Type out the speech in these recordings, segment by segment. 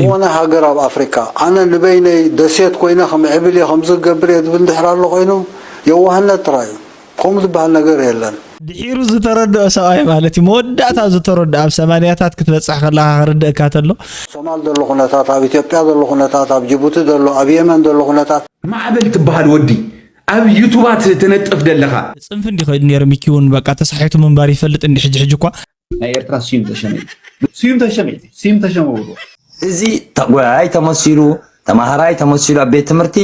ዝኾነ ሃገር ኣብ ኣፍሪካ ኣነ ንበይነይ ደሴት ኮይነ ከምዕብል እየ ከምዚ ክገብር እየ ዝብል እንድሕር ኣሎ ኮይኑ የዋህነት ጥራይ እዩ። ከምኡ ዝበሃል ነገር የለን። ድሒሩ ዝተረድኦ ሰብኣይ ማለት እዩ። መወዳእታ ዝተረድኦ ኣብ ሰማንያታት ክትበፅሕ ከለካ ክርድእካ ተሎ። ሶማል ዘሎ ኩነታት፣ ኣብ ኢትዮጵያ ዘሎ ኩነታት፣ ኣብ ጅቡቲ ዘሎ፣ ኣብ የመን ዘሎ ኩነታት። ማዕበል ትበሃል ወዲ ኣብ ዩቱባ ትነጥፍ ደለኻ። ፅንፍ እንዲ ከይዱ ነይሩ ሚኪ እውን በቃ ተሳሒቱ ምንባር ይፈልጥ እንዲ ሕጂ ሕጂ እኳ። ናይ ኤርትራ ስዩም ተሸመ እዩ። ስዩም ተሸመ እዩ። ስዩም ተሸመ ውሩ። እዚ ተጓያይ ተመሲሉ ተማሃራይ ተመሲሉ ኣብ ቤት ትምህርቲ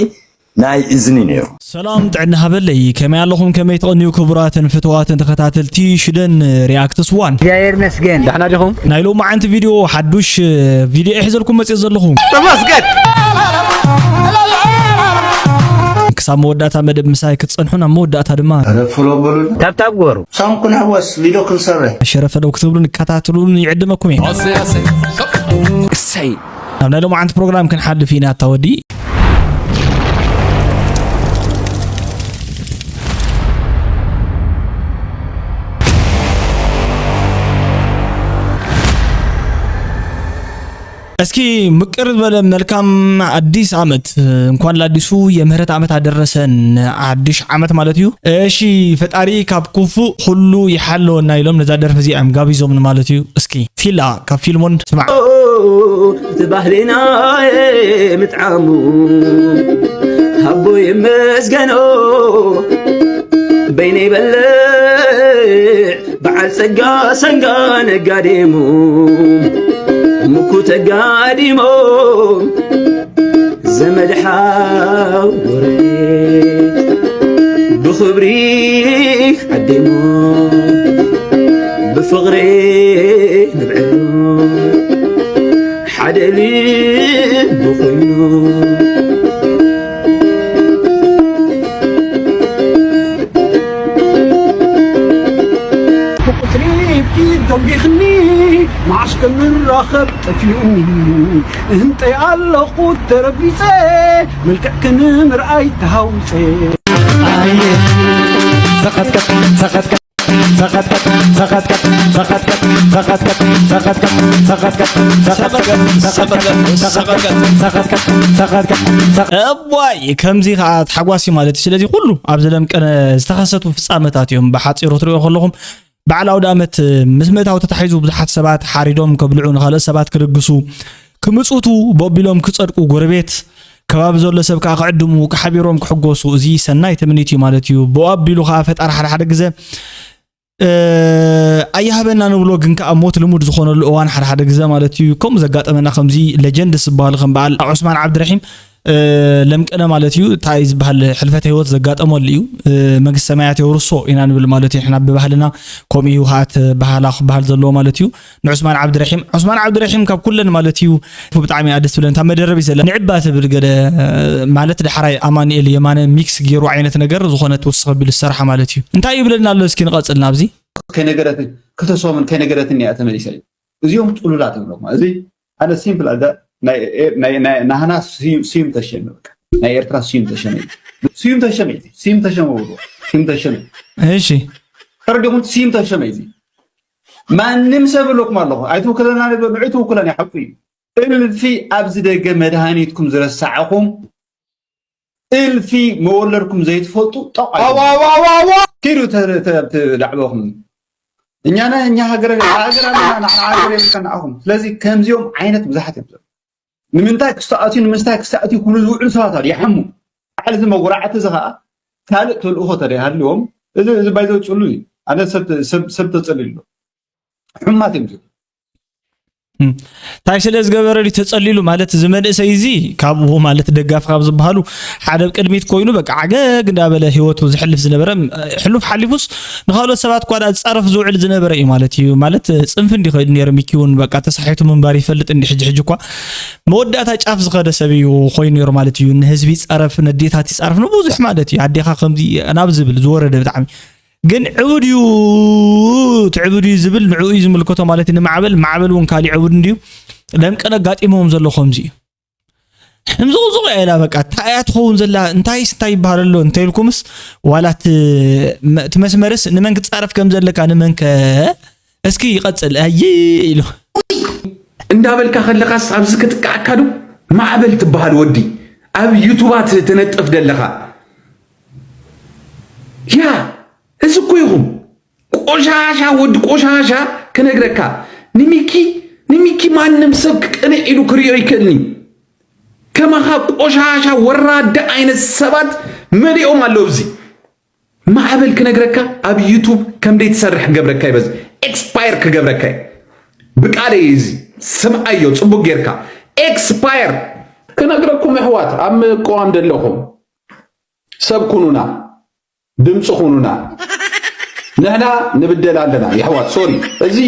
ናይ እዝኒ ነይሩ። ሰላም ጥዕና ሃበለይ፣ ከመይ ኣለኹም? ከመይ ትቐንዩ ክቡራትን ፍትዋትን ተኸታተልቲ ሽደን ሪያክትስ ዋን? እግዚኣብሔር ይመስገን። ዳሕና ዲኹም? ናይ ሎማዓንቲ ቪድዮ ሓዱሽ ቪድዮ እየ ሒዘልኩም መፅየ ዘለኹ። ተመስገን። ክሳብ መወዳእታ መደብ ምሳይ ክትፀንሑ ናብ መወዳእታ ድማ ኧረ ፎሎ በሉና። ታብታብ ግበሩ። ሳንኩን ሕወስ ቪድዮ ክንሰርሕ። ሸረፈ ዶ ክትብሉ ንከታተሉን ይዕድመኩም እየ። እሰይ። ናብ ናይ ሎማዓንቲ ፕሮግራም ክንሓልፍ ኢና ኣታ ወዲ። እስኪ ምቅር ዝበለ መልካም ኣዲስ ዓመት እንኳን ለአዲሱ የምህረት ዓመት ኣደረሰን። ሓድሽ ዓመት ማለት እዩ። እሺ ፈጣሪ ካብ ክፉእ ኩሉ ይሓለወና ኢሎም ነዛ ደርፊ እዚኣ እዮም ጋቢዞምን ማለት እዩ። እስኪ ፊላ ካብ ፊልሞን ስማዕ። እቲ ባህልና ምጥዓሙ ሃቦ ይመስገኖ በይነይ በልዕ በዓል ጸጋ ሰንጋ ነጋዴሙ ምኩ ተጋዲሞም ዘመድ ሓው ጎረቤት ብኽብሪ ዓዲሞም ብፍቕሪ ንብዕሉ ሓደ ልቢ ኮይኑ ብቁፅሪ ኪድ ደንጊኽኒ መዓስ ክንራኸብ ጠፊኡኒ እህንጠይ ኣለኹ ተረቢፀ መልክዕክን ምርኣይ ተሃዊፀ እዋይ ከምዚ ከዓ ተሓጓሲ ማለት እዩ። ስለዚ ኩሉ ኣብዚ ለምቀነ ዝተኸሰቱ ፍፃመታት እዮም ብሓፂሩ ትሪኦ ከለኹም በዓል ኣውደ ዓመት ምስ ምእታው ተታሒዙ ብዙሓት ሰባት ሓሪዶም ከብልዑ ንኻልኦት ሰባት ክልግሱ ክምፅቱ ቦቢሎም ክፀድቁ ጎረቤት ከባቢ ዘሎ ሰብ ከዓ ክዕድሙ ሓቢሮም ክሕጎሱ እዚ ሰናይ ትምኒት እዩ ማለት እዩ። ብኡ ኣቢሉ ከዓ ፈጣሪ ሓደ ሓደ ግዘ ኣያህበና ንብሎ ግን ከዓ ሞት ልሙድ ዝኾነሉ እዋን ሓደ ሓደ ግዘ ማለት እዩ። ከምኡ ዘጋጠመና ከምዚ ሌጀንድስ ዝበሃሉ ከም በዓል ዑስማን ዓብድረሒም ለምቅነ ማለት እዩ። እንታይ ዝበሃል ሕልፈተ ህይወት ዘጋጠመሉ እዩ። መንግስቲ ሰማያት የውርሶ ኢና ንብል ማለት እዩ። ንሕና ብባህልና ከምኡ እዩ ከዓ እቲ ባህላ ክበሃል ዘለዎ ማለት እዩ። ንዑስማን ዓብድረሒም ዑስማን ዓብድረሒም ካብ ኩለን ማለት እዩ ብጣዕሚ እያ ደስ ትብለኒ እታ መደረቢት ዘላ ንዕባ ትብል ገለ ማለት ዳሕራይ ኣማኑኤል የማነ ሚክስ ገይሩ ዓይነት ነገር ዝኾነ ትውስኽ ኣቢሉ ዝሰርሓ ማለት እዩ። እንታይ ይብለና ኣሎ እስኪ ንቐፅል ናብዚ። ከይነገረትን ክተስቦምን ከይነገረትን እያ ተመሊሳ እዩ። እዚኦም ፅሉላት እዮም ኣለኹ እዚ ሓደ ሲምፕል ኣዳ ናይ ናይ ናይ ናህና ስዩም ተሸመ በቃ ናይ ኤርትራ ስዩም ተሸመ እዩ። ስዩም ተሸመ እዩ ስዩም ተሸመ ውሩ ስዩም ተሸመ እሺ ተረዲኹም ስዩም ተሸመ እዩ ማንም ሰብ ኣለኩም ኣለኹ ኣይትውክለና ንዑ ትውክለና ሓቁ እዩ እልፊ ኣብዚ ደገ መድሃኒትኩም ዝረሳዕኹም እልፊ መወለድኩም ዘይትፈልጡ ጠቕ ኪዱ ዳዕበኹም እኛና እኛ ሃገር ሃገር ኣለና ንዓና ሃገር የብልካ ንዓኹም ስለዚ ከምዚኦም ዓይነት ብዙሓት እዮም ንምንታይ ክስተኣትዩ ንምንታይ ክስተኣትዩ ክብሉ ዝውዕሉ ሰባት ኣሉ ይሓሙ ባዕል እዚ መጉራዕቲ እዚ ከዓ ካልእ ተልእኾ ተደይሃልዎም እዚ እዚ ባይዘው ፅሉ እዩ ኣነ ሰብ ተፀሊሉ ሕማት እዮም ዝብሉ እንታይ ስለ ዝገበረ ድዩ ተጸሊሉ ማለት እዚ መንእሰይ እዚ ካብኡ ማለት ደጋፊ ካብ ዝበሃሉ ሓደ ኣብ ቅድሚት ኮይኑ በቃ ዓገግ እንዳበለ ህይወቱ ዝሕልፍ ዝነበረ ሕሉፍ ሓሊፉስ ንኻልኦት ሰባት እኳ ዝጻረፍ ዝውዕል ዝነበረ እዩ ማለት እዩ ማለት ጽንፊ እንዲ ከይዱ ነይሩ ሚኪ እውን በቃ ተሳሒቱ ምንባር ይፈልጥ እንዲ ሕጂ ሕጂ እኳ መወዳእታ ጫፍ ዝኸደ ሰብ እዩ ኮይኑ ነይሩ ማለት እዩ ንህዝቢ ይጻረፍ ነዴታት ይጻረፍ ንብዙሕ ማለት እዩ ኣዴኻ ከምዚ ናብ ዝብል ዝወረደ ብጣዕሚ ግን ዕቡድ እዩ ትዕቡድ እዩ ዝብል ንዕኡ እዩ ዝምልከቶ ማለት እዩ ንማዕበል ማዕበል እውን ካሊእ ዕቡድ እንድዩ ለምቀን ኣጋጢሞም ዘሎ ከምዚ እዩ ሕምዝቕዝቕ እያ ኢላ በቃ እንታይ እያ ትኸውን ዘላ እንታይስ እንታይ ይበሃል ኣሎ እንተኢልኩምስ ዋላ እቲ መስመርስ ንመን ክፃረፍ ከም ዘለካ ንመንከ እስኪ ይቐፅል ኣይ ኢሉ እንዳበልካ ከለኻስ ኣብዚ ክጥቃዓካ ዶ? ማዕበል ትበሃል ወዲ ኣብ ዩቱባት ትነጥፍ ዘለኻ። ያ፣ እዚ እኮ ኢኹም። ቆሻሻ ወዲ ቆሻሻ ክነግረካ። ንሚኪ፣ ንሚኪ ማንም ሰብ ክቅንዕ ኢሉ ክርእዮ ይክእልኒ። ከማኻ ቆሻሻ ወራዳ ዓይነት ሰባት መሊኦም ኣለዉ ኣብዚ። ማዕበል ክነግረካ ኣብ ዩቱብ ከም ደይትሰርሕ ክገብረካ እዩ። በዚ ኤክስፓየር ክገብረካ እዩ። ብቃለይ እዚ ስምዓዮ ጽቡቅ ጌርካ። ኤክስፓየር ክነግረኩም ኣሕዋት ኣብ ምቅዋም ዘለኹም ሰብ ኩኑና፣ ድምፂ ኩኑና። ንሕና ንብደል ኣለና የሕዋት፣ ሶሪ። እዚ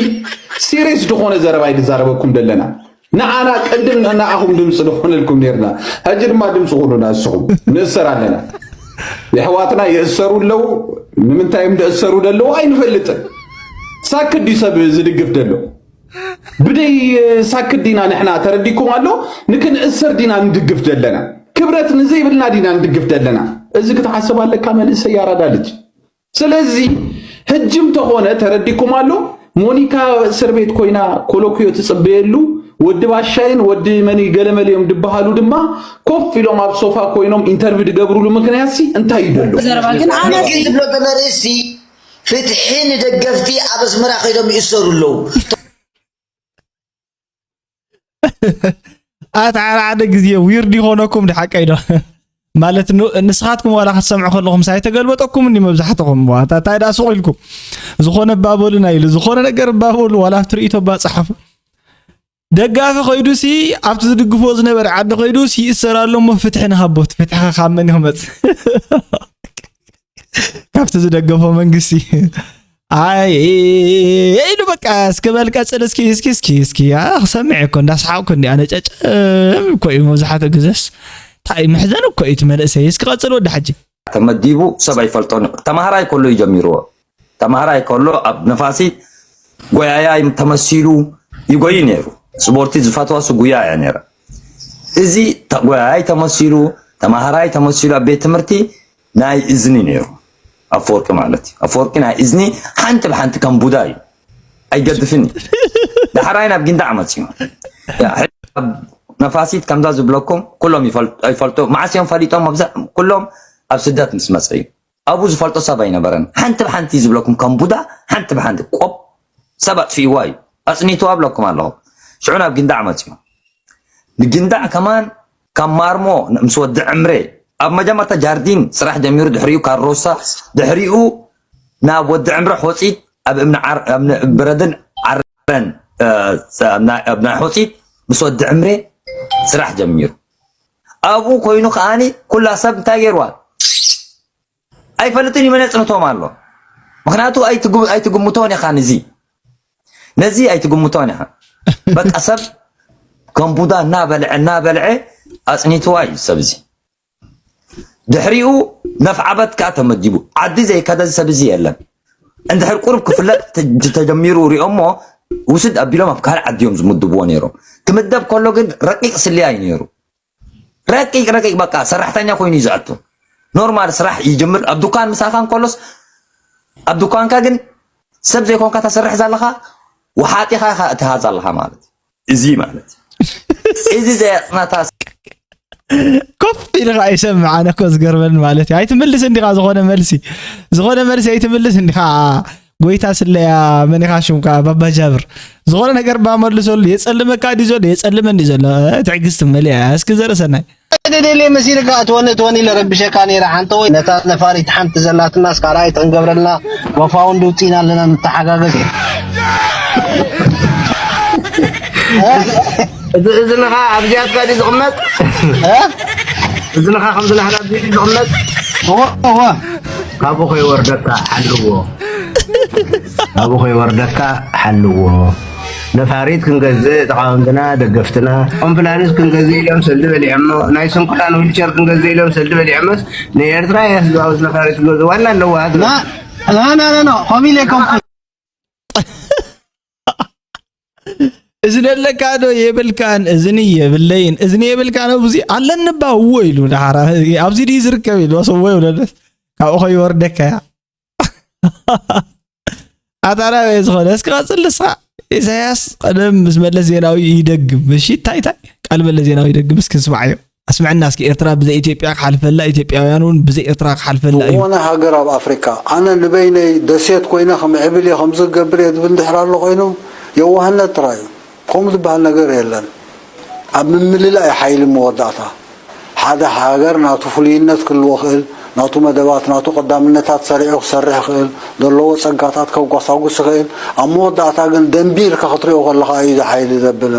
ሲሪየስ ዝኾነ ዘረባ ይድዛረበኩም ደለና። ንዓና ቅድም ንዓኹም ድምፂ ንኾነልኩም ነርና፣ ሕጂ ድማ ድምፂ ኩኑና። እስኹም ንእሰር ኣለና። የሕዋትና ይእሰሩ ኣለዉ። ንምንታይ እዮም ዝእሰሩ ዘለዉ ኣይንፈልጥን። ሳክት ድዩ ሰብ ዝድግፍ ዘሎ? ብደይ ሳክት ዲና ንሕና ተረዲኩም ኣሎ? ንክንእሰር ዲና ንድግፍ ዘለና? ክብረት ንዘይብልና ዲና ንድግፍ ዘለና? እዚ ክትሓስብ ኣለካ መንእሰይ ያራዳ ልጅ። ስለዚ ህጅም ተኾነ ተረዲኩም ኣሎ? ሞኒካ እስር ቤት ኮይና ኮሎኩዮ ትጽበየሉ፣ ወዲ ባሻይን ወዲ መን ገለመል እዮም ድበሃሉ ድማ ኮፍ ኢሎም ኣብ ሶፋ ኮይኖም ኢንተርቪው ድገብሩሉ ምክንያት ሲ እንታይ እዩ ዘሎ? ዘረባ ግን ኣነ ንግዲ ዝብሎ ተመርእሲ ፍትሒ ንደገፍቲ ኣብ ኣስመራ ከይዶም ይእሰሩ ኣለዉ። ኣታ ሓደ ሓደ ግዜ ዊርድ ይኾነኩም ድሓቀይ ዶ? ማለት ን- ንስኻትኩም ዋላ ክትሰምዑ ከለኹም ሳይተገልበጠኩም እንዲ መብዛሕትኹም ዋታ እንታይ ደኣ ስቕ ኢልኩም ዝኾነ ባበሉና ኢሉ ዝኾነ ነገር ባበሉ ዋላ ኣብቲ ርእይቶ ባፅሓፉ ደጋፊ ከይዱ ሲ ኣብቲ ዝድግፍዎ ዝነበረ ዓዲ ከይዱ ሲ ይእሰር ኣሎ እሞ ፍትሒ ንሃቦ እቲ ፍትሒ ከ ካብ መን እዩ ክመፅእ ካብቲ ዝደገፎ መንግስቲ ኣይ ኢሉ በቃ እስኪ በል ቀፅል እስኪ እስኪ እስኪ እስኪ ክሰምዕ እኮ እንዳሰሓቅኩ እንዲ ኣነ ጨጨም እኮ እዩ መብዛሕትኡ ግዘስ እንታይ መሕዘን እኮ እዩ እቲ መንእሰይ እስኪ ቀፅል ወዲ ሓጂ ተመዲቡ ሰብ ኣይፈልጦን እዩ። ተማሃራይ ከሎ እዩ ጀሚርዎ። ተማሃራይ ከሎ ኣብ ነፋሲት ጎያያይ ተመሲሉ ይጎይ ነይሩ። ስፖርቲ ዝፈትዋ እሱ ጉያ እያ ነይራ። እዚ ተ- ጎያያይ ተመሲሉ ተማሃራይ ተመሲሉ ኣብ ቤት ትምህርቲ ናይ እዝኒ ነይሩ ኣፈወርቂ ማለት እዩ። ኣፈወርቂ ናይ እዝኒ ሓንቲ ብሓንቲ ከም ቡዳ እዩ ኣይገድፍን እዩ። ዳሕራይ ናብ ጊንዳዕ መፅዩ። ያ፣ ሕጂ ኣብ ነፋሲት ከምዛ ዝብለኩም ኩሎም ይፈል- ይፈልጡ። መዓስ እዮም ፈሊጦም? መብዛሕ ኩሎም ኣብ ስደት ምስ መፀ እዩ። ኣብኡ ዝፈልጦ ሰብ ኣይነበረን። ሓንቲ ብሓንቲ ዝብለኩም ከም ቡዳ ሓንቲ ብሓንቲ ቆብ ሰብ ኣጥፊእዋ እዩ ኣፅኒትዋ ብለኩም ኣለኹ። ሽዑ ናብ ጊንዳዕ መፅዩ። ንጊንዳዕ ከማን ካብ ማርሞ ምስ ወዲ ዕምሬ ኣብ መጀመርታ ጃርዲን ስራሕ ጀሚሩ፣ ድሕሪኡ ካሮሳ፣ ድሕሪኡ ናብ ወዲ ዕምረ ሖፂት ኣብ እምኒ ዓር- ኣብ ነ- ብረድን ዓረን እ፣ ስ- ኣብ ናይ- ኣብ ናይ ሖፂት ምስ ወዲ ዕምሬ ስራሕ ጀሚሩ። ኣብኡ ኮይኑ ከዓኒ ኩላ ሰብ እንታይ ገይርዋ ኣይፈልጥን እዩ መን የፅንቶም ኣሎ። ምክንያቱ ኣይትጉ- ኣይትግምቶን ኢኻ ንዚ ነዚ ኣይትግምቶን ኢኻ። በቃ ሰብ ከም ቡዳ እናበልዐ እናበልዐ ኣፅኒትዋ እዩ ሰብ እዚ። ድሕሪኡ ነፍዓበት ከዓ ተመዲቡ ዓዲ ዘይከደ ሰብ እዚ የለን። እንድሕር ቁሩብ ክፍለጥ ተ- ተጀሚሩ ሪኦሞ ውስድ ኣቢሎም ኣብ ካልእ ዓዲ እዮም ዝምድብዎ ነይሮም። ክምደብ ከሎ ግን ረቂቕ ስልያ እዩ ነይሩ። ረቂቕ ረቂቕ በቃ ሰራሕተኛ ኮይኑ እዩ ዝኣቱ። ኖርማል ስራሕ ይጅምር ኣብ ዱካን ምሳኻ እንከሎስ ኣብ ዱካንካ ግን ሰብ ዘይኮንካ ተሰርሕ ዘለኻ ወሓጢኻ ኢኻ እትሃዝ ኣለኻ ማለት እዩ። እዚ ማለት እዩ። እዚ ዘየፅናታ ኮፍ ኢልካ ይሰምዕ ኣነ እኮ ዝገርመኒ ማለት እዩ ኣይትምልስ እንዲኻ ዝኾነ መልሲ ዝኾነ መልሲ ኣይትምልስ እንዲኻ ጎይታ ስለያ መን ኢኻ ሽምካ ባባ ጃብር ዝኾነ ነገር ባመልሰሉ የፀልመካ ድዩ ዘሎ የፀልመን ድዩ ዘሎ ትዕግስቲ መሊኣ እስኪ ዘርእሰናይ ደደሌ መሲልካ እትወኒ እትወኒ ኢለ ረብሸካ ነይረ ሓንተ ወይ ነታ ነፋሪት ሓንቲ ዘላትና እስካ ራእይ ተንገብረልና ወፋውን ድውፂና ኣለና ንተሓጋገዝ እዚ እዝንኻ ኣብዚኣትካ ድዩ ዝቕመጥ? እዝንኻ ከምዚ ናህና ኣብዚ ድዩ ዝቕመጥ? እወ እወ ካብኡ ከይወርደካ ሓልዎ። ካብኡ ከይወርደካ ሓልዎ። ነፋሪት ክንገዝእ ተቃወምትና ደገፍትና ኮምፕላንስ ክንገዝእ ኢሎም ሰልዲ በሊዖሞ ናይ ስንኩላን ዊልቸር ክንገዝእ ኢሎም ሰልዲ በሊዖሞስ ንኤርትራ እያ ህዝባዊ ነፋሪት ክገዝእዋ እና ኣለዋ። ና ና ና ና ና ኮሚለ ኮምኩ እዝኒ ኣለካ ዶ የብልካን? እዝኒ የብለይን። እዝኒ የብልካን? ብዙ ኣለኒ እባ እዎ ኢሉ ደሓር ኣብዚ ድዩ ዝርከብ ኢሉ ሰዎ ይብለለስ ካብኡ ከይወርደካ እያ ኣታ ናበይ ዝኾነ እስኪ ቀፅል ንስኻ ኢሳያስ ቀደም ምስ መለስ ዜናዊ ይደግም። እሺ፣ እንታይ እንታይ ቃል መለስ ዜናዊ ይደግም? እስኪ ስማዓዮ። ኣስምዐና እስኪ። ኤርትራ ብዘይ ኢትዮጵያ ክሓልፈላ፣ ኢትዮጵያውያን እውን ብዘይ ኤርትራ ክሓልፈላ እዩ። ዝኾነ ሃገር ኣብ ኣፍሪካ ኣነ ንበይነይ ደሴት ኮይነ ክምዕብል እየ፣ ከምዚ ክገብር እየ ዝብል እንድሕር ኣሎ ኮይኑ የዋህነት ጥራይ እዩ። ከምኡ ዝበሃል ነገር የለን። ኣብ ምምልላእ እዩ ሓይሊ መወዳእታ። ሓደ ሃገር ናቱ ፍሉይነት ክህልዎ ክእል፣ ናቱ መደባት፣ ናቱ ቀዳምነታት ሰሪዑ ክሰርሕ ክእል፣ ዘለዎ ጸጋታት ከጓሳጉስ ክእል፣ ኣብ መወዳእታ ግን ደንቢ ኢልካ ክትሪኦ ከለኻ እዩ እዚ ሓይሊ ዘብል።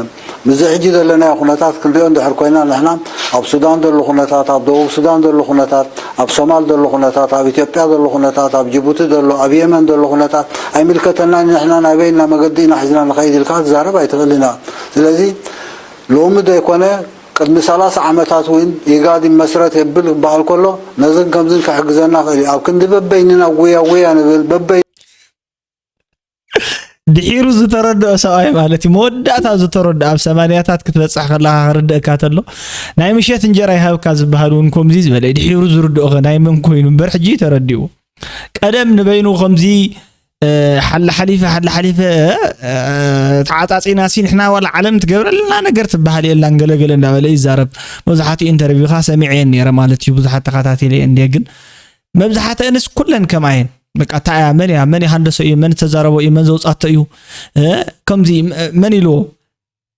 ምስዚ ሕጂ ዘለናዮ ኩነታት ክንሪኦ እንድሕር ኮይና ንሕና ኣብ ሱዳን ዘሎ ኩነታት፣ ኣብ ደቡብ ሱዳን ዘሎ ኩነታት፣ ኣብ ሶማል ዘሎ ኩነታት፣ ኣብ ኢትዮጵያ ዘሎ ኩነታት፣ ኣብ ጅቡቲ ዘሎ፣ ኣብ የመን ዘሎ ኩነታት ኣይምልከተናን። ንሕና ናይ በይንና መገዲ ኢና ሒዝና ንኸይድ ኢልካ ክትዛረብ ኣይትኽእልን ኢኻ። ስለዚ ሎሚ ዘይኮነ ቅድሚ ሰላሳ ዓመታት እውን ኢጋድ ይመስረት የብል ክበሃል ከሎ ነዝን ከምዝን ክሕግዘና ክእል እዩ። ኣብ ክንዲ በበይንና ጉያ ጉያ ንብል በበይ ድሒሩ ዝተረድኦ ሰብኣይ ማለት እዩ። መወዳእታ ዝተረድኦ ኣብ ሰማንያታት ክትበጽሕ ከለኻ ክርድእካ ተሎ ናይ ምሸት እንጀራ ይሃብካ ዝበሃል እውን ከምዚ ዝበለ ድሒሩ ዝርድኦ ኸ ናይ መን ኮይኑ እምበር ሕጂ ተረዲኡ። ቀደም ንበይኑ ከምዚ ሓላሓሊፈ ሓላሓሊፈ ተዓፃፂና ሲ ንሕና ዋላ ዓለም ትገብረልና ነገር ትበሃል የላን ገለገለ እንዳበለ ይዛረብ። መብዛሕትኡ ኢንተርቪውካ ሰሚዐየን ነይረ ማለት እዩ። ብዙሓት ተኸታቲለ እንደ ግን መብዛሕትአንስ ኩለን ከምኣየን በቃ እንታይ እያ መን እያ መን ይሃንደሶ እዩ መን ዝተዛረቦ እዩ መን ዘውፃቶ እዩ። ከምዚ መን ኢልዎ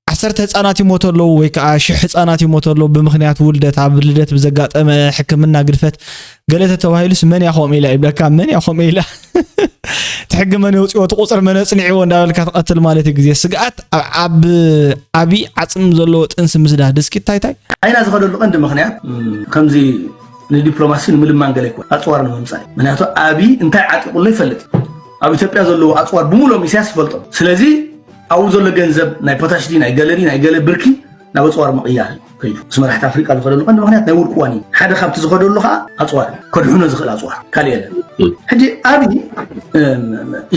ዓሰርተ ህፃናት ይሞቱ ኣለዉ ወይ ከዓ ሽሕ ህፃናት ይሞቱ ኣለዉ ብምክንያት ውልደት ኣብ ልደት ብዘጋጠመ ሕክምና ግድፈት ገለ ተተባሂሉስ መን እያ ከምኡ ኢላ ይብለካ መን እያ ከምኡ ኢላ። እቲ ሕጊ መን የውፅዎ እቲ ቁፅሪ መን ኣፅኒዕዎ እንዳበልካ ትቐትል ማለት እዩ ግዜ ስግኣት ኣብ ዓቢ ዓፅሚ ዘለዎ ጥንሲ ምስዳድ እስኪ እንታይ እንታይ ቻይና ዝኸደሉ ቀንዲ ምክንያት ከምዚ ንዲፕሎማሲ ንምልማን ገለ ይኮን ኣፅዋር ንምምፃእ ምክንያቱ ኣብይ እንታይ ዓጢቁሎ ይፈልጥ ኣብ ኢትዮጵያ ዘለዉ ኣፅዋር ብምሎም ኢሳያስ ይፈልጦም ስለዚ ኣብኡ ዘሎ ገንዘብ ናይ ፖታሽ ድዩ ናይ ገለ ድዩ ናይ ገለ ብርኪ ናብ ኣፅዋር ምቕያር እዩ ከይዱ ምስ መራሕቲ ኣፍሪቃ ዝኸደሉ ቀንዲ ምክንያት ናይ ውድቂ ዋኒን ሓደ ካብቲ ዝኸደሉ ከዓ ኣፅዋር እዩ ከድሕኖ ዝኽእል ኣፅዋር ካልእ የለን ሕጂ ኣብይ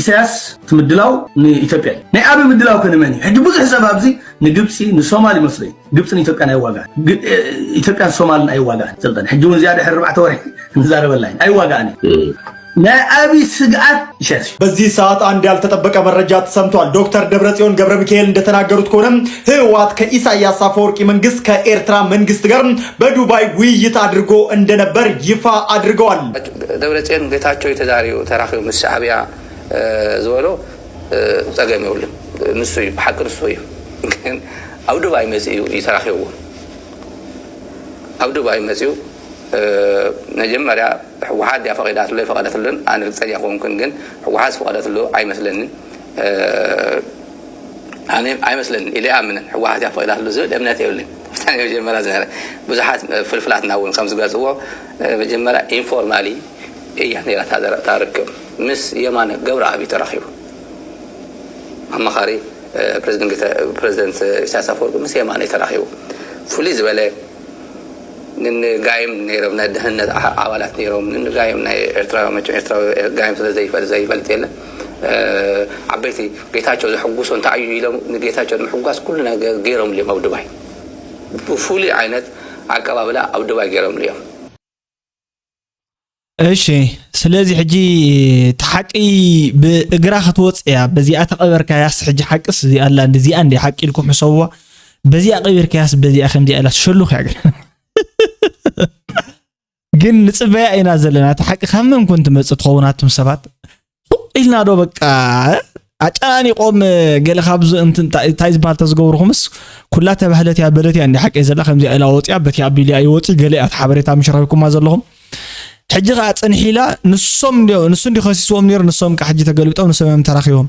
ኢሳያስ ትምድላው ንኢትዮጵያ እዩ ናይ ኣብይ ምድላው ከንመን እዩ ሕጂ ብዙሕ ሰብ ኣብዚ ንግብፂ ንሶማል ይመስለዩ ግብፅን ኢትዮጵያን ኣይዋጋእን ኢትዮጵያን ሶማልን ኣይዋጋእን ስልጠን ሕጂ እውን ዝያዳ ሕሪ ኣርባዕተ ወርሒ ንዛረበላ ኣይዋጋእን ናይ ኣብይ ስግኣት ኢሳያስ እዩ። በዚህ ሰዓት አንድ ያልተጠበቀ መረጃ ተሰምቷል። ዶክተር ደብረጽዮን ገብረ ሚካኤል እንደተናገሩት ከሆነ ህወሓት ከኢሳያስ አፈወርቂ መንግስት ከኤርትራ መንግስት ጋር በዱባይ ውይይት አድርጎ እንደነበር ይፋ አድርገዋል። ደብረጽዮን ጌታቸው የተዛሪው ተራኺቡ ምስ ሻዕብያ ዝበሎ ጸገም የብሉን። ንሱ እዩ ብሓቂ ንሱ እዩ። ግን ኣብ ዱባይ መጺኡ እዩ ተራኺብዎም። ኣብ ዱባይ መጺኡ መጀመርያ ህወሓት ድያ ፈቒዳትሉ ኣይፈቐደትሉን ኣነ ርግፀኛ ኣይኮንኩን ግን ህወሓት ዝፈቐደትሉ ኣይመስለንን ኣነ ኣይመስለንን ኢለ ይኣምንን ህወሓት እያ ፈቒዳትሉ ዝብል እምነት የብለይን ኣብታ ናይ መጀመርያ ዝነበረ ብዙሓት ፍልፍላትና እውን ከም ዝገልፅዎ መጀመርያ ኢንፎርማሊ እያ ነይራ እታ ርክብ ምስ የማነ ገብረኣብ እዩ ተራኺቡ ኣማኻሪ ፕሬዚደንት ኢሳያስ ኣፈወርቂ ምስ የማነ እዩ ተራኺቡ ፍሉይ ዝበለ ንንጋይም ነይሮም ናይ ደህንነት ኣባላት ነይሮም ንንጋይም ናይ ኤርትራ መቸም ኤርትራዊ ጋይም ስለ ዘይፈልጥ ዘይፈልጥ የለን ዓበይቲ ጌታቸው ዘሐጉሶ እንታይ እዩ ኢሎም ንጌታቸው ንምሕጓስ ኩሉ ነገር ገይሮምሉ እዮም ኣብ ዱባይ ብፍሉይ ዓይነት ኣቀባብላ ኣብ ዱባይ ገይሮምሉ እዮም እሺ ስለዚ ሕጂ ተሓቂ ብእግራ ክትወፅ እያ በዚኣ ተቐበርካያስ ሕጂ ሓቅስ እዚኣ ኣላ እዚኣ እንዲ ሓቂ ኢልኩም ሕሰብዋ በዚኣ ቀቢርካያስ በዚኣ ከምዚኣ ኢላ ትሸሉኽ እያ ግን ግን ንፅበያ ኢና ዘለና እቲ ሓቂ ካብ መን ኮን ትመፅእ ትኸውን ኣቱም ሰባት ሱቕ ኢልና ዶ በቃ ኣጨናኒቖም ገለ ካብዚ እንታይ ዝበሃል ተዝገብርኹምስ ኩላ ተባህለት እያ በለት እያ እንዲ ሓቂ ዘላ ከምዚኣ ኢላ ወፂያ በቲ ኣቢልያ ይወፂ ገለ እያ ሓበሬታ ምሽ ረኺብኩማ ዘለኹም ሕጂ ከዓ ፅንሒ ኢላ ንሶም ንሱ እንዲ ከሲስዎም ነይሩ ንሶም ከዓ ሕጂ ተገልቢጦም ንሶም እዮም ተራኺቦም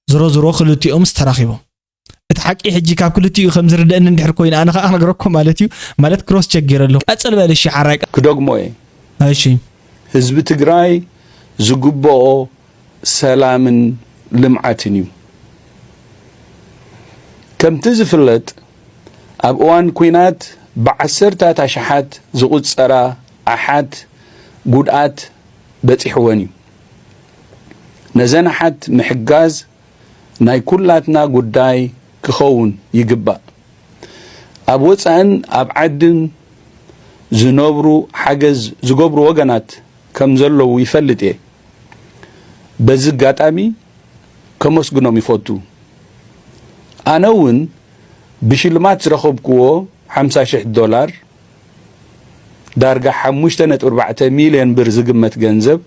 ዝሮ ዝሮ ክልቲኦምስ ተራኺቦም እቲ ሓቂ ሕጂ ካብ ክልቲኡ ከም ዝርደእኒ እንድሕር ኮይኑ ኣነ ከዓ ክነግረኩም ማለት እዩ ማለት ክሮስ ቸክ ገይረ ኣለኹ ቀፅል በል እሺ ሓራይ ክደግሞ እየ እሺ ህዝቢ ትግራይ ዝግብኦ ሰላምን ልምዓትን እዩ። ከምቲ ዝፍለጥ፣ ኣብ እዋን ኲናት ብዓሰርታት ኣሽሓት ዝቑጸራ ኣሓት ጉድኣት በጺሕወን እዩ። ነዘን ኣሓት ምሕጋዝ ናይ ኩላትና ጉዳይ ክኸውን ይግባእ። ኣብ ወጻእን ኣብ ዓድን ዝነብሩ ሓገዝ ዝገብሩ ወገናት ከም ዘለዉ ይፈልጥ እየ። በዚ ኣጋጣሚ ከመስግኖም ይፈቱ። ኣነ እውን ብሽልማት ዝረኸብክዎ ሓምሳ ሽሕ ዶላር፣ ዳርጋ ሓሙሽተ ነጥቢ ኣርባዕተ ሚልዮን ብር ዝግመት ገንዘብ፣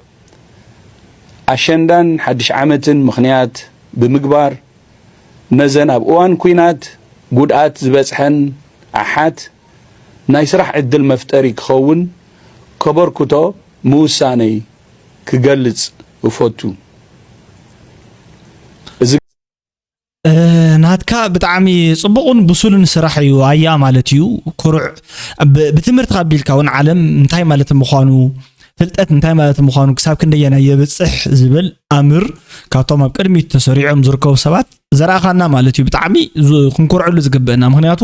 ኣሸንዳን ሓድሽ ዓመትን ምኽንያት ብምግባር፣ ነዘን ኣብ እዋን ኲናት ጉድኣት ዝበጽሐን ኣሓት ናይ ስራሕ ዕድል መፍጠሪ ክኸውን ከበርክቶ ምውሳነይ ክገልጽ እፈቱ። እዚ እ፣ ናትካ ብጣዕሚ ጽቡቕን ብሱልን ስራሕ እዩ። ኣያ ማለት እዩ። ኩሩዕ ብ-፣ ብትምህርቲ ካቢልካ እውን ዓለም እንታይ ማለት ምዃኑ፣ ፍልጠት እንታይ ማለት ምዃኑ ክሳብ ክንደየናይ የብጽሕ ዝብል ኣምር ካብቶም ኣብ ቅድሚት ተሰሪዖም ዝርከቡ ሰባት ዘርኣኻና ማለት እዩ። ብጣዕሚ ዝ-፣ ክንኮርዐሉ ዝግብእና። ምኽንያቱ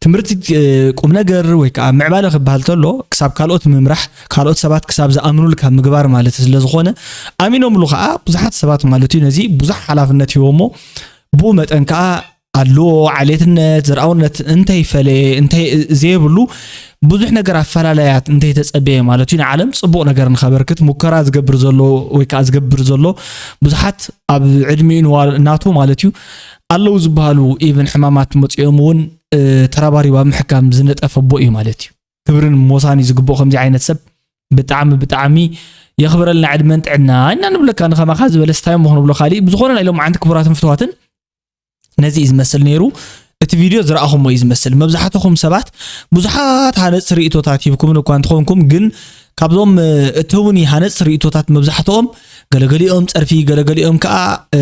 ትምህርቲ፣ እ፣ ቁም ነገር ወይ ከዓ ምዕባለ ክበሃል ተሎ ክሳብ ካልኦት ምምራሕ፣ ካልኦት ሰባት ክሳብ ዝኣምኑልካ ምግባር ማለት ስለ ዝኾነ፣ ኣሚኖምሉ ከዓ ብዙሓት ሰባት ማለት እዩ ነዚ ብዙሕ ሓላፍነት ሂቦሞ፣ ብኡ መጠን ከዓ ኣለዎ ዓሌትነት፣ ዘርኣውነት እንተይፈለየ፣ እንተይ ዘየብሉ ብዙሕ ነገር ኣፈላለያት እንተይተጸበየ ማለት እዩ ንዓለም ጽቡቕ ነገር ንኸበርክት ሙከራ ዝገብር ዘሎ ወይ ከዓ ዝገብር ዘሎ ብዙሓት ኣብ ዕድሚኡ ንዋ-፣ ናቱ ማለት እዩ ኣለዉ ዝበሃሉ ኢቭን ሕማማት መጺኦም እውን፣ እ፣ ተራባሪቡ ኣብ ምሕካም ዝነጠፈ ኣቦ እዩ ማለት እዩ። ክብርን ሞሳን እዩ ዝግብኦ ከምዚ ዓይነት ሰብ። ብጣዕሚ ብጣዕሚ የኽብረልና ዕድመን ጥዕና ኢና ንብለካ። ንኸማኻ ዝበለ ስታይ እሞ ክንብሎ ካሊእ ብዝኾነ ናይ ሎማዓንቲ ክቡራትን ፍትዋትን ነዚ እዩ ዝመስል ነይሩ። እቲ ቪድዮ ዝረኣኹሞ እዩ ዝመስል። መብዛሕትኹም ሰባት ብዙሓት ሃነፅቲ ርእቶታት ሂብኩምን እኳ እንተኾንኩም ግን ካብዞም፣ እ፣ እተውኒ ሃነፅቲ ርእቶታት መብዛሕትኦም ገለገሊኦም ፀርፊ፣ ገለገሊኦም ከዓ፣ እ፣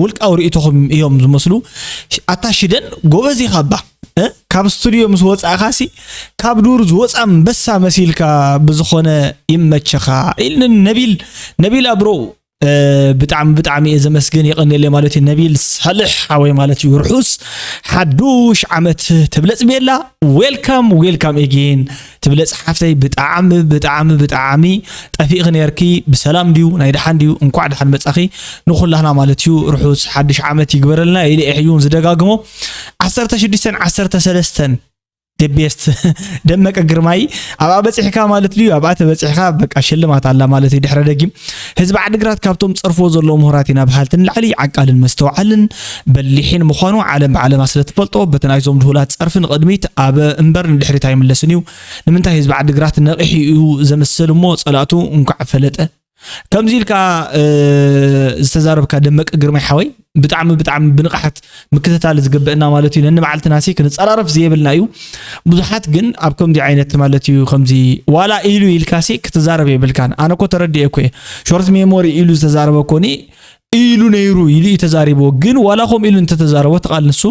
ውልቃዊ ርእቶኹም እዮም ዝመስሉ። ኣታ ሽደን ጎበዝ ኢኻ እባ፣ እ፣ ካብ ስቱድዮ ምስ ወፃእኻሲ ካብ ዱር ዝወፃ ኣንበሳ መሲልካ ብዝኾነ ይመቸኻ ኢልኒ ነቢል፣ ነቢል ኣብሮ፣ እ፣ ብጣዕሚ ብጣዕሚ እየ ዘመስግን የቐንየለይ ማለት እዩ። ነቢል ሳልሕ ሓወይ ማለት እዩ። ርሑስ ሓዱሽ ዓመት ትብለጽ ቤላ። Welcome welcome again ትብለጽ ሓፍተይ። ብጣዕሚ ብጣዕሚ ብጣዕሚ ጠፊእኺ ነርኪ። ብሰላም ድዩ ናይ ደሓን ድዩ? እንኳዕ ደሓን መጻኺ ንኹላህና ማለት እዩ። ርሑስ ሓድሽ ዓመት ይግበረልና ኢለ እየ ሕጂ እውን ዝደጋግሞ። ዓሰርተ ሽዱሽተን ዓሰርተ ሰለስተን the best ደመቀ ግርማይ ኣብኣ በጺሕካ ማለት ድዩ? ኣብኣ ተበጺሕካ በቃ ሽልማት ኣላ ማለት እዩ። ድሕረ ደጊም ህዝቢ ዓድግራት ካብቶም ጸርፎ ዘለዉ ምሁራት ኢና በሃልቲ ንላዕሊ ዓቃልን መስተውዓልን በሊሕን ምዃኑ ዓለም ብዓለማ ስለ ትፈልጦ በቲ ናይዞም ድሁላት ጸርፊ ንቕድሚት ኣብ እምበር ንድሕሪት ኣይምለስን እዩ። ንምንታይ ህዝቢ ዓድግራት ነቒሑ እዩ ዘምስል እሞ ጸላእቱ እንኳዕ ፈለጠ። ከምዚ ኢልካ፣ እ፣ ዝተዛረብካ ደመቀ ግርማይ ሓወይ ብጣዕሚ ብጣዕሚ ብንቕሓት ምክትታል ዝግበአና ማለት እዩ። ነንባዕልትናሲ ክንጸራረፍ ዘየብልና እዩ። ብዙሓት ግን ኣብ ከምዚ ዓይነት ማለት እዩ ከምዚ ዋላ ኢሉ ኢልካሲ ክትዛረብ የብልካን። ኣነ እኮ ተረዲኤ እኮ እየ። ሾርት ሜሞሪ ኢሉ ዝተዛረበ እኮኒ ኢሉ ነይሩ ኢሉ እዩ ተዛሪብዎ። ግን ዋላ ከምኡ ኢሉ እንተተዛረቦ እቲ ቃል ንሱ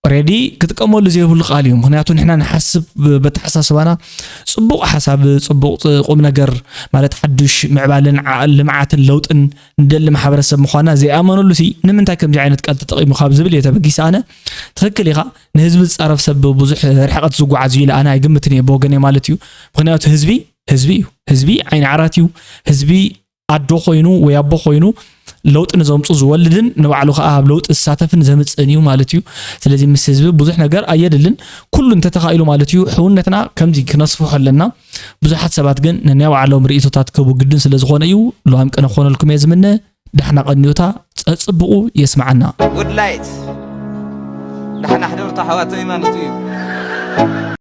ኦሬዲ ክጥቀመሉ ዘይብሉ ቃል እዩ። ምኽንያቱ ንሕና ንሓስብ በተሓሳስባና ጽቡቕ ሓሳብ፣ ጽቡቕ ቁም ነገር ማለት ሓዱሽ ምዕባለን ዓ-፣ ልምዓትን ለውጥን ንደሊ ማሕበረሰብ ምዃና ዘይኣመነሉ ሲ ንምንታይ ከምዚ ዓይነት ቃል ተጠቒሙ ካብ ዝብል እየ ተበጊሰ ኣነ። ትኽክል ኢኻ። ንህዝቢ ዝጻረፍ ሰብ ብዙሕ ርሕቐት ዝጓዓዝ እዩ ኢለ ኣነ ኣይግምትን እየ ብወገነይ ማለት እዩ። ምኽንያቱ ህዝቢ ህዝቢ እዩ። ህዝቢ ዓይኒ ዓራት እዩ። ህዝቢ ኣዶ ኮይኑ ወይ ኣቦ ኮይኑ ለውጢ ንዘምፁ ዝወልድን ንባዕሉ ከዓ ኣብ ለውጢ ዝሳተፍን ዘምፅእን እዩ ማለት እዩ። ስለዚ ምስ ህዝቢ ብዙሕ ነገር ኣየድልን። ኩሉ እንተተኻኢሉ ማለት እዩ ሕውነትና ከምዚ ክነስፍሖ ኣለና። ብዙሓት ሰባት ግን ነናይ ባዕሎም ርእቶታት ክህቡ ግድን ስለ ዝኾነ እዩ። ሎሃም ቅነ ክኾነልኩም እየ ዝምነ። ዳሕና ቀንዮታ ፀፅብቑ የስምዓና። ጉድ ላይት ዳሕና ሕደርታ ኣሕዋተይ ማለት እዩ።